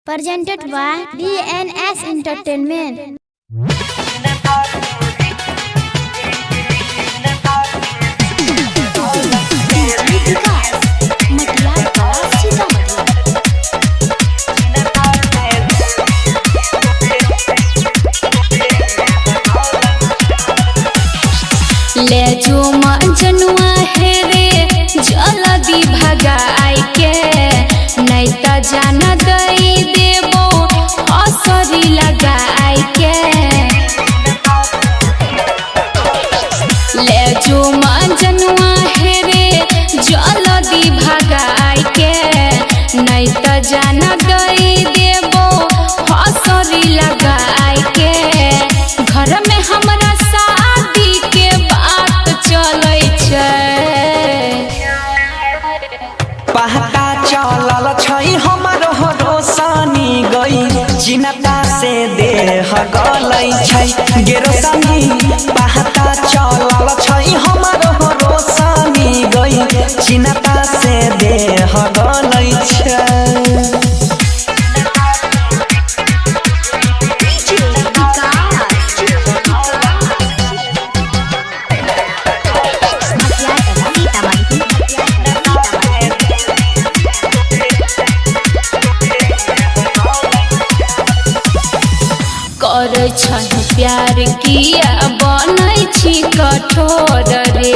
Presented by DNS Entertainment. ले जो मजनुआ हे रे जल्दी भगाई के, नहीं त जान दई देबो असरी लगाई के। ले जो मजनुआ हे रे जल्दी भगाई के, नहीं त जान दई देबो असरी लगाई के। घर में हमरा शादी के बात चलै छै। पहता चलल छै हमर रोशनी गई, चिन्ता से देह गलै छै गे रोशनी। पहता चलल छै हमर रोशनी गई, चिन्ता से देह गलै छै। करै छही प्यार किया बनै छी कठोर रे,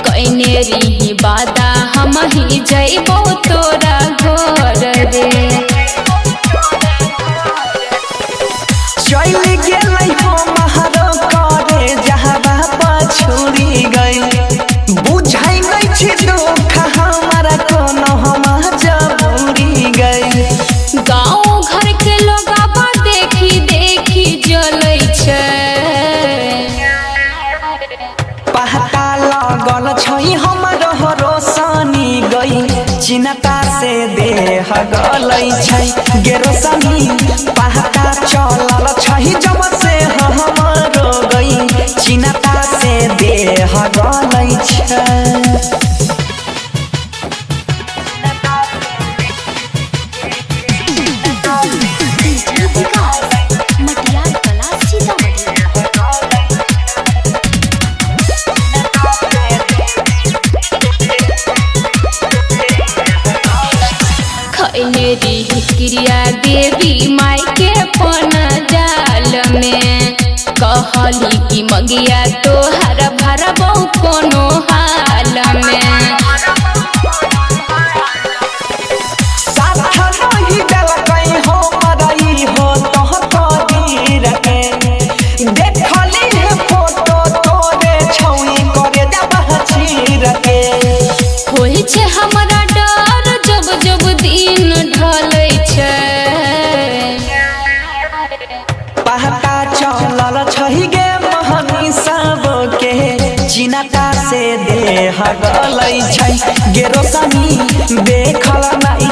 कैने रही वादा हम ही जइबो तोरा घर रे। चल गेलै हमर करे जहवा पछुरी गई, बुझै नै छी दुख हमरा कोनो हम जबूरी गई। गाँव घर के लोगवा देखी देखी जलै छै। पहता लगल छै हमर रोशनी गई, चिन्ता से देह गलै छै गे रोशनी। पहता चलल छै जब से हमर गई, चिन्ता से देह गलै छै। खैने रही क्रिया देवी माई के पन जाल में, कहली कि मंगिया तोहर भरबो कोनो हाल में। साथ नहीं देलकै हमर ई हो तोह कदीर के, देखली हे फोटो तोरे छौई करे जबह चीर के। होइ छै हमरा डर जब जब दिन ढलै छै। पहता चलल छै गे महनी सबके, चिन्ता से देह गलै छै गे रोशनी। देखल नहि।